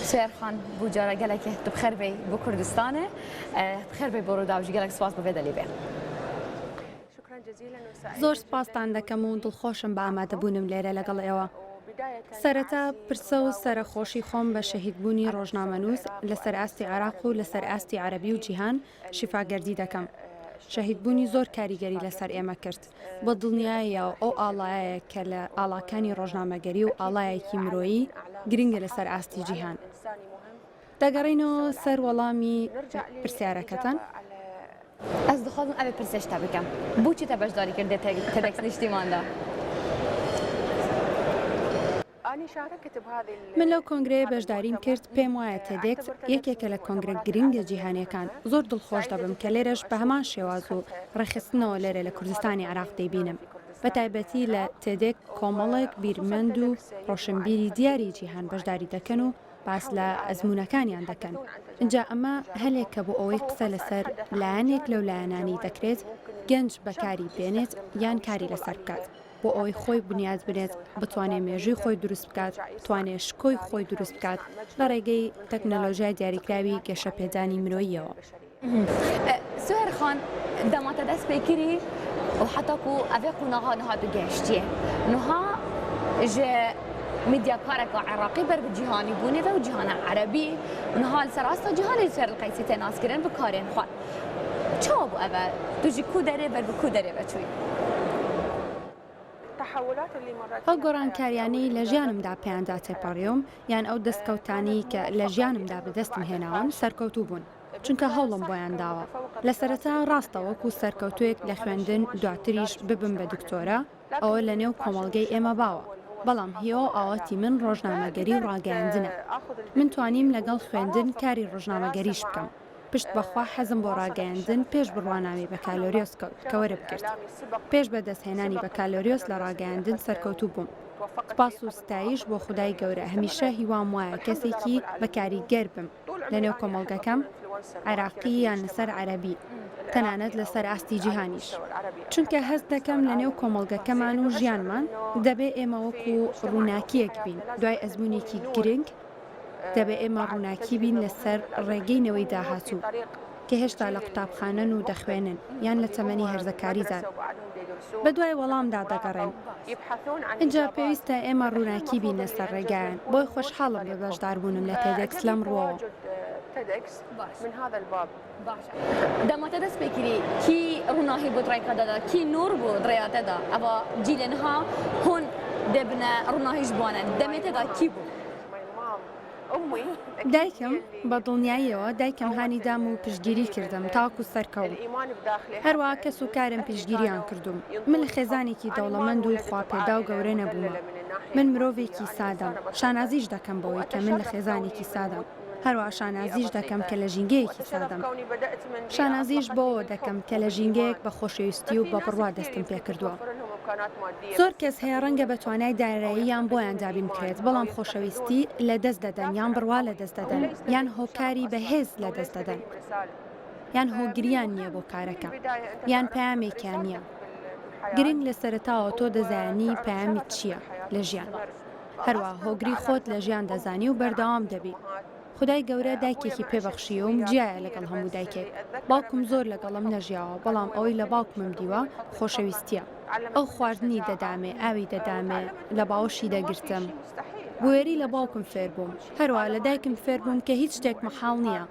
سوهێر خان بو جارە گەلەکێ تو بخێر بێی بو کوردستانێ بخێر بێی بۆ ڕووداو ژی گەلەک سپاس بۆ ڤێ دەلی بێ. زۆر سپاستان دەکەم و دڵخۆشم بە ئامادەبوونم لێرە لەگەڵ ئێوە. سەرەتا پرسە و سەرەخۆشی خۆم بە شەهیدبوونی ڕۆژنامەنووس لەسەر ئاستی عێراق و لەسەر ئاستی عەرەبی و جیهان شیفا گەردی دەکەم. شەهیدبوونی زۆر کاریگەری لەسەر ئێمە کرد. بە دڵنیاییەوە ئەو ئاڵایەیە کە لە ئاڵاکانی ڕۆژنامەگەری و ئاڵایەکی مرۆیی گرنگە لەسەر ئاستی جیهان. دەگەڕێینەوە سەر وەڵامی پرسیارەکەتان. ئەز دخوازم ئەێ پرسێ ژ تە بکەم. بوچی تە بەشداری کرد دە تێدەکس نیشتیماندا؟ من لەو کۆنگرەیە بەشداریم کرد، پێم وایە تێدێکس یەکێکە لە کۆنگرە گرنگە جیهانییەکان، زۆر دڵخۆش دەبم کە لێرەش بە هەمان شێواز و ڕێکخستنەوە لێرە لە کوردستانی عێراق دەیبینم، بەتایبەتی لە تێدێک کۆمەڵێک بیرمەند و ڕۆشنبیری دیاری جیهان بەشداری دەکەن و باس لە ئەزموونەکانیان دەکەن، ئینجا ئەمە هەلێکە بۆ ئەوەی قسە لەسەر لایەنێک لەو لایەنانەی دەکرێت گەنج بەکاری بێنێت یان کاری لەسەر بکات. بۆ ئەوەی خۆی بنیات بنێت، بتوانێ مێژووی خۆی دروست بکات، بتوانێ شکۆی خۆی دروست بکات لە ڕێگەی تەکنەلۆژیای دیاریکراوی گەشەپێدانی مرۆییەوە. سوهێر خان، دەما تە دەست پێ کری و حەتا کو ئەڤێ قوناغا نها تو گەهشتیێ نها ژ میدیاکارەکا عێراقی بەر bi جیهانی بوونێ ڤە و جیهانە عەرەبی و نها li سەر ئاستا جیهانێ سوهێر القەیسی تێ ناسکرن bi karên xwe. چاوا بوو ئەڤە؟ تو ژ کو دەرێ بەر bi کو دەرێ ڤە چووی؟ ئەو گۆڕانکاریانەی لە ژیانمدا پێیاندا تێپەڕیوم یان ئەو دەستکەوتانەی کە لە ژیانمدا بەدەستم هێناون سەرکەوتوو بوون، چونکە هەوڵم بۆیان داوە. لە سەرەتا ڕاستە وەکو سەرکەوتووێک لە خوێندن دواتریش ببم بە دکتۆرە، ئەوە لە نێو کۆمەڵگەی ئێمە باوە، بەڵام هیوا و ئاواتی من ڕۆژنامەگەری و ڕاگەیاندنە. من توانیم لەگەڵ خوێندن کاری ڕۆژنامەگەریش بکەم. پشت بەخوا حەزم بۆ ڕاگەیاندن پێش بڕوانامەی بەکالۆریۆس کەوت کە وەرمگرت. پێش بەدەستهێنانی بەکالۆریۆس لە ڕاگەیاندن سەرکەوتوو بووم. سوپاس و ستایش بۆ خودای گەورە هەمیشە هیوام وایە کەسێکی بەکاریگەر بم لەنێو کۆمەڵگەکەم، عێراقی یان لەسەر عەرەبی، تەنانەت لەسەر ئاستی جیهانیش. چونکە هەست دەکەم لەنێو کۆمەڵگەکەمان و ژیانمان دەبێ ئێمە وەکو ڕووناکییەک بین دوای ئەزموونێکی گرنگ، دەبێ ئێمە ڕووناکی بین لەسەر ڕێگەی نەوەی داهاتوو کە هێشتا لە قوتابخانەن و دەخوێنن یان لە تەمەنی هەرزەکاریدان بەدوای وەڵامدا دەگەڕێن. ئینجا پێویستە ئێمە ڕووناکی بین لەسەر ڕێگایان، بۆیە خۆشحاڵم بە بەشداربوونم لە تێدێکس لەم ڕووەوە. باشە دەما تە دەست پێ کری کی ڕووناهی بۆ ڕێکا دەدا کی نور بۆ ڕێیا تەدا ئەوە جیلێ نها هون دەبنە ڕووناهیش بوانە دەمێ تەدا کی بوو؟ دایکم، بە دڵنیاییەوە دایکم هانی دام و پشتگیری کردم تاوەکو سەرکەوم. هەروەها کەس و کارم پشتگیریان کردووم. من لە خێزانێکی دەوڵەمەند و خواپێداو گەورە نەبوومە. من مرۆڤێکی سادەم. شانازیش دەکەم بەوەی کە من لە خێزانێکی سادەم. هەروەها شانازیش دەکەم کە لە ژینگەیەکی سادەم. شانازیش بەوەوە دەکەم کە لە ژینگەیەک بە خۆشەویستی و بە بڕوا دەستم پێکردووە. زۆر کەس هەیە ڕەنگە بە توانای داراییان بۆیان دابین بکرێت، بەڵام خۆشەویستی لەدەست دەدەن یان بڕوا لەدەست دەدەن یان هۆکاری بەهێز لەدەست دەدەن یان هۆگریان نییە بۆ کارەکە یان پەیامێکیان نییە. گرنگ لە سەرەتاوە تۆ دەزانی پەیامت چییە لە ژیان. هەروا هۆگری خۆت لە ژیان دەزانی و بەردەوام دەبی. خودای گەورە دایکێکی پێ بەخشیوم جیایە لەگەڵ هەموو دایکێک. باوکم زۆر لەگەڵم نەژیاوە بەڵام ئەوەی لە باوکمم دیوە خۆشەویستیە. ئەو خواردنی دەدامێ، ئاوی دەدامێ، لە باوەشی دەگرتم. بوێری لە باوکم فێر بووم. هەروا لە دایکم فێر بووم کە هیچ شتێک مەحاڵ نییە.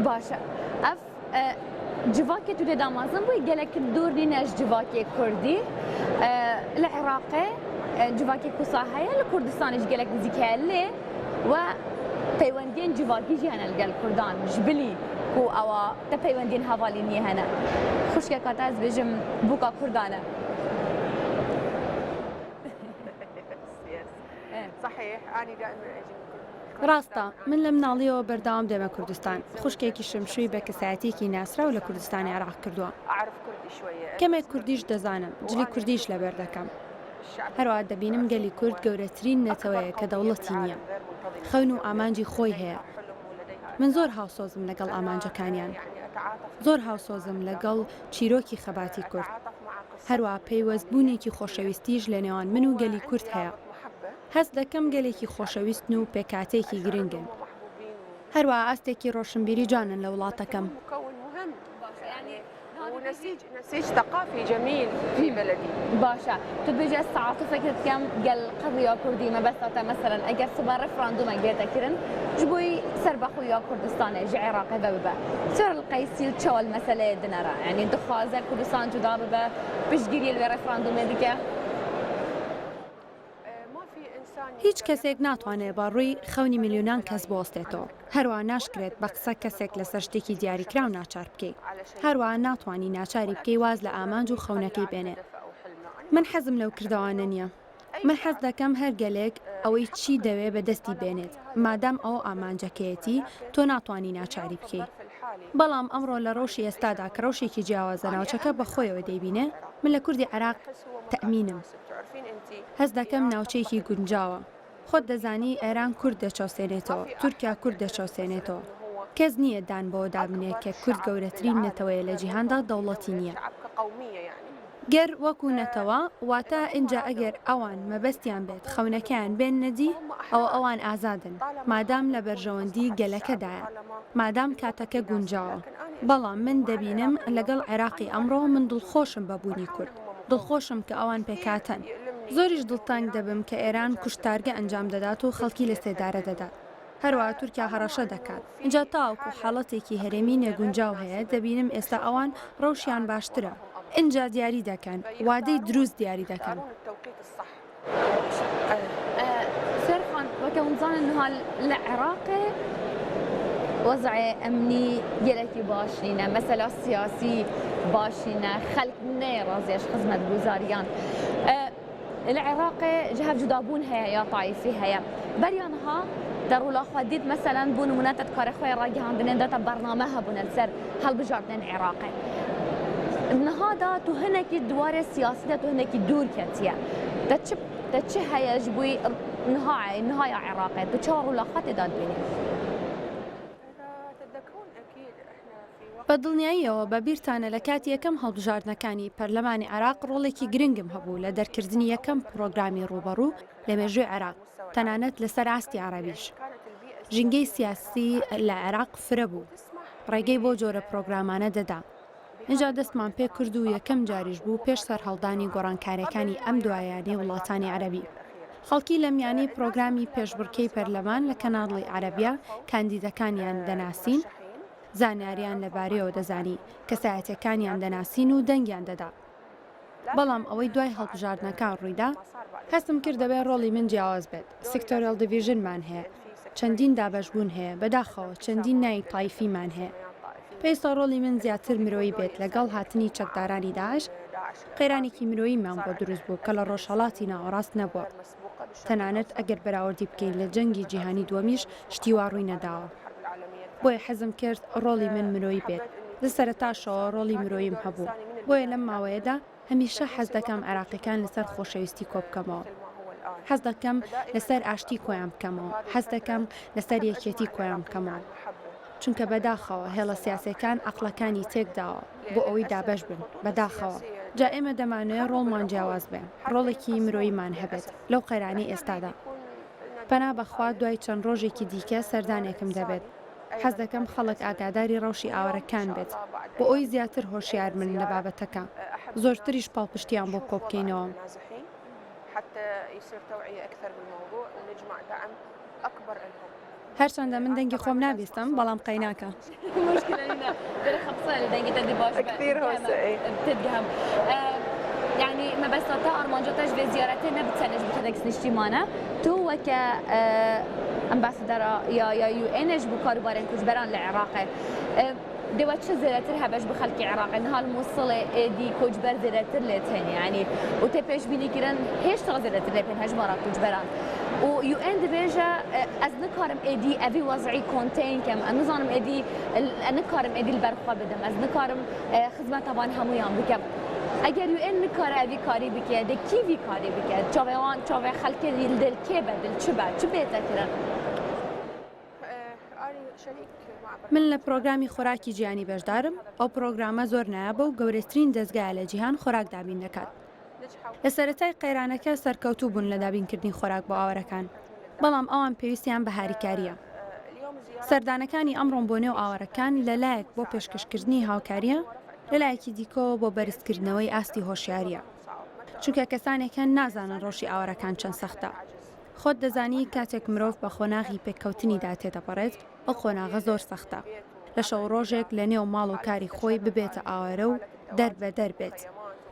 باشە ئەف جڤاکێ تو تێدا مەزن بووی گەلەک دوور نینە ژ جڤاکێ کوردی لە عێراقێ جڤاکێ کوسا هەیە لە کوردستانیش گەلەک نزیک هەیە لێ و پەیوەندیên جڤاکی ژی هەنە لەگەل کوردان ژ بلی کو ئەوە تە پەیوەندیên هەڤالی نییە هەنە خوشکەکە تا ez بێژم بووکا کوردانە. ڕاستە، من لە مناڵییەوە بەردەوام دێمە کوردستان، خوشکێکیشم شووی بە کەسایەتییەکی ناسراو لە کوردستانی عێراق کردووە. کەمێک کوردیش دەزانم، جلی کوردیش لەبەر دەکەم. هەروەها دەبینم گەلی کورد گەورەترین نەتەوەیە کە دەوڵەتی نییە. خەون و ئامانجی خۆی هەیە. من زۆر هاوسۆزم لەگەڵ ئامانجەکانیان. زۆر هاوسۆزم لەگەڵ چیرۆکی خەباتی کورد. هەروەها پەیوەستبوونێکی خۆشەویستیش لەنێوان من و گەلی کورد هەیە. هەست دەکەم گەلێکی خۆشەویستن و پێکهاتەیەکی گرنگن. هەروەها ئاستێکی ڕۆشنبیری جوانن لە وڵاتەکەم. باشە تو بێژە تعاطفێکت بکەم گەل قەزیا کوردی مەبەستە مەسەلەن ئەگەر سبا ڕێفراندومێک بێتە کرن ji بۆی سەربەخۆییا کوردستانێ ji عێراقێ ve bibe سەر قەیسی و چاوە مەسەلەیە dinere یعنی dixwaze Kurdistan cuda bibe پشتگیریە لێ ڕێفراندومێ dike. هیچ کەسێک ناتوانێت بە ڕووی خەونی ملیۆنان کەس بوەستێتەوە، هەروەها ناشکرێت بە قسە کەسێک لەسەر شتێکی دیاریکراو ناچار بکەی، هەروەها ناتوانی ناچاری بکەی واز لە ئامانج و خەونەکەی بێنێ. من حەزم لەو کردەوانە نییە. من حەز دەکەم هەر گەلێک ئەوەی چی دەوێ بەدەستی بێنێت، مادام ئەوە ئامانجەکەیەتی تۆ ناتوانی ناچاری بکەی. بەڵام ئەمڕۆ لە ڕەوشی ئێستادا کە ڕەوشێکی جیاوازە ناوچەکە بەخۆیەوە دەیبینێ، من لە کوردی عێراق تەئمینم. هەست دەکەم ناوچەیەکی گونجاوە. خۆت دەزانی ئێران کورد دەچەوسێنێتەوە، تورکیا کورد دەچەوسێنێتەوە. کەس نییە دان بەوەدا بنێ کە کورد گەورەترین نەتەوەیە لە جیهاندا دەوڵەتی نییە. گەر وەکو نەتەوە، واتە ئینجا ئەگەر ئەوان مەبەستیان بێت خەونەکەیان بێننە دی، ئەوە ئەوان ئازادن، مادام لە بەرژەوەندی گەلەکەدایە، مادام کاتەکە گونجاوە. بەڵام من دەبینم لەگەڵ عێراقی ئەمڕۆ من دڵخۆشم بە بوونی کورد. دڵخۆشم کە ئەوان پێکهاتەن. زۆریش دڵتەنگ دەبم کە ئێران کوشتارگە ئەنجام دەدات و خەڵکی لە سێدارە دەدات. هەروەها تورکیا هەڕەشە دەکات. ئینجا تاوەکو حاڵەتێکی هەرێمی نەگونجاو هەیە، دەبینم ئێستا ئەوان ڕەوشیان باشترە. ئینجا دیاری دەکەن، وادەی دروست دیاری دەکەن. سێرخان وەکە هون زانن نها لە عێراقێ وەزعێ ئەمنی گەلەکی باش نینە مەسەلا سیاسی باش نینە خەلک نەیە ڕازیەش خزمەتگوزاریان لە عێراقێ ji hev cudabûn heye ya taîfî heye beriya niha te rola xwe dît meselen bo nimûne te dikarê xwe ragihandinên de te bername hebûne li ser hilbijartinên Iraqê. Niha da tu hinekî di warê siyasî de tu hinekî dûr ketiye. Te çi te çi heye ji bo niha niha ya Iraqê tu çawa rola xwe tê de dibînî? بە دڵنیاییەوە بە بیرتانە لە کاتی یەکەم هەڵبژاردنەکانی پەرلەمانی عێراق ڕۆڵێکی گرنگم هەبوو لە دەرکردنی یەکەم پڕۆگرامی ڕووبەڕوو لە مێژووی عێراق تەنانەت لەسەر ئاستی عەڕەبیش. ژینگەی سیاسی لە عێراق فرە بوو ڕێگەی بەو جۆرە پرۆگرامانە دەدا. ئینجا دەستمان پێ کرد و یەکەم جاریش بوو پێش سەرهەڵدانی گۆڕانکاریەکانی ئەم دوایانەی وڵاتانی عەرەبی. خەڵکی لە میانەی پرۆگرامی پێشبڕکێی پەرلەمان لە کەناڵی عەرەبیە کاندیدەکانیان دەناسین، زانیاریان لەبارەیەوە دەزانی، کەسایەتیەکانیان دەناسین و دەنگیان دەدا. بەڵام ئەوەی دوای هەڵبژاردنەکان ڕوویدا، هەستم کرد دەبێت ڕۆڵی من جیاواز بێت، sectorial division مان هەیە، چەندین دابەشبوون هەیە، بەداخەوە چەندین ناوی تایفیمان هەیە. پێویستە ڕۆڵی من زیاتر مرۆیی بێت، لەگەڵ هاتنی چەکدارانی داعش، قەیرانێکی مرۆییمان بۆ دروست بوو کە لە ڕۆژهەڵاتی ناوەڕاست نەبووە، تەنانەت ئەگەر بەراوردی بکەین لە جەنگی جیهانی دووەمیش شتی وا ڕووی نەداوە. بۆیە حەزم کرد ڕۆڵی من مرۆیی بێت، لە سەرەتاشەوە ڕۆڵی مرۆییم هەبوو، بۆیە لەم ماوەیەدا هەمیشە حەز دەکەم عێراقیەکان لەسەر خۆشەویستی کۆبکەمەوە، حەز دەکەم لەسەر ئاشتی کۆیان بکەمەوە، حەز دەکەم لەسەر یەکێتی کۆیان بکەمەوە، چونکە بەداخەوە هێڵە سیاسیەکان عەقڵەکانی تێکداوە بۆ ئەوەی دابەش بن، بەداخەوە. جا ئێمە دەمانەوێ ڕۆڵمان جیاواز بێ، ڕۆڵێکی مرۆییمان هەبێت لەو قەیرانەی ئێستادا. پەنا بەخوا دوای چەند ڕۆژێکی دیکە سەردانێکم دەبێت، حەز دەکەم خەڵک ئاگاداری ڕەوشی ئاوارەکان بێت بۆ ئەوەی زیاتر هۆشیار بن لە بابەتەکە، زۆرتریش پاڵپشتیان بۆ کۆبکەینەوە. هەرچەندە من دەنگی خۆم نابیستم بەڵام قەیناکە. تو وەکە ئەمباسدەرا یا یا یو ئێنش بوو کاروبارên کوچبەران لە عێراقێ دێوە چ زێدەتر هەبەش بە خەڵکی عێراقێ نها li موسڵێ ئێدی کۆچبەر زێدەتر لێ تێن یعنی و تێ پێشبینی کردن هێشتا زێدەتر لێ پێن هەژمارا کوچبەران و یو ئێن دبێژە ئەز نکارم ئێدی ئەڤی وەزعی contain کەم ئەز نزانم ئێدی نکارم ئێدی لەبەر خوا بدەم ئەز نکارم خزمەتە وان هەموویان بکەم ئەگەر یو ئێن نکارە ئەڤی کاری بکێ دە کی ڤی کاری بکێ چاوێ وان چاوێ خەڵکێ دل کێ بە دل چ بە چ بێتە کرن؟ من لە پرۆگرامی خۆراکی جیهانی بەشدارم، ئەو پرۆگرامە زۆر نایابە و گەورەترین دەزگایە لە جیهان خۆراک دابین دەکات. لە سەرەتای قەیرانەکە سەرکەوتوو بوون لە دابینکردنی خۆراک بۆ ئاوارەکان، بەڵام ئەوان پێویستیان بە هاریکارییە. سەردانەکانی ئەمڕۆم بۆ نێو ئاوارەکان لە لایەک بۆ پێشکەشکردنی هاوکارییە، لە لایەکی دیکەوە بۆ بەرزکردنەوەی ئاستی هۆشیارییە. چونکە کەسانێک هەن نازانن ڕەوشی ئاوارەکان چەند سەختە. خۆت دەزانی کاتێک مرۆڤ بە قۆناغی پێککەوتنیدا تێدەپەڕێت، ئەو قۆناغە زۆر سەختە. لە شەو ڕۆژێک لە نێو ماڵ و کاری خۆی ببێتە ئاوارە و دەر بە دەر بێت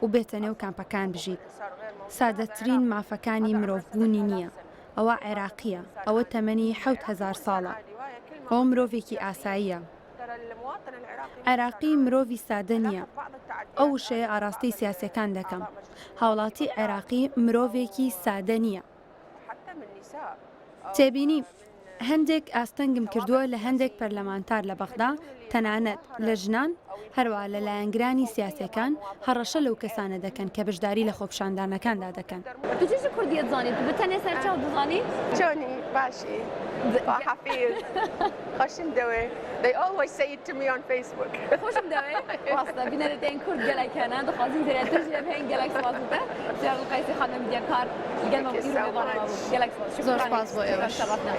و بێتە نێو کامپەکان بژیت. سادەترین مافەکانی مرۆڤ بوونی نییە. ئەوە عێراقییە، ئەوە تەمەنی 7000 ساڵە. ئەوە مرۆڤێکی ئاساییە. عێراقی مرۆڤی سادە نییە. ئەو وشەیە ئاراستەی سیاسییەکان دەکەم. هاوڵاتی عێراقی مرۆڤێکی سادە نییە. تێبینی، هەندێک ئاستەنگم کردووە لە هەندێک پەرلەمانتار لە بەغدا، تەنانەت لە ژنان، هەروەها لە لایەنگرانی سیاسیەکان هەڕەشە لەو کەسانە دەکەن کە بەشداری لە خۆپیشاندانەکاندا دەکەن. تو چ کوردیە دزانی؟ تو بتەنێ سەرچاو دزانی؟ چۆنی باشی خواحافیز خۆشم دەوێ They always say it to me on Facebook. خۆشم دەوێ ڕاستە بینەرە تێن کورد گەلەک هەنە دخوازین زێدەتر ژێ بهێن گەلەک سپاس بتە جار قەیسی خانمە میدیاکار گەلمە Thank you so much. گەلەک سپاس زۆر سپاس بۆ ئێوەش. شەرەفنا.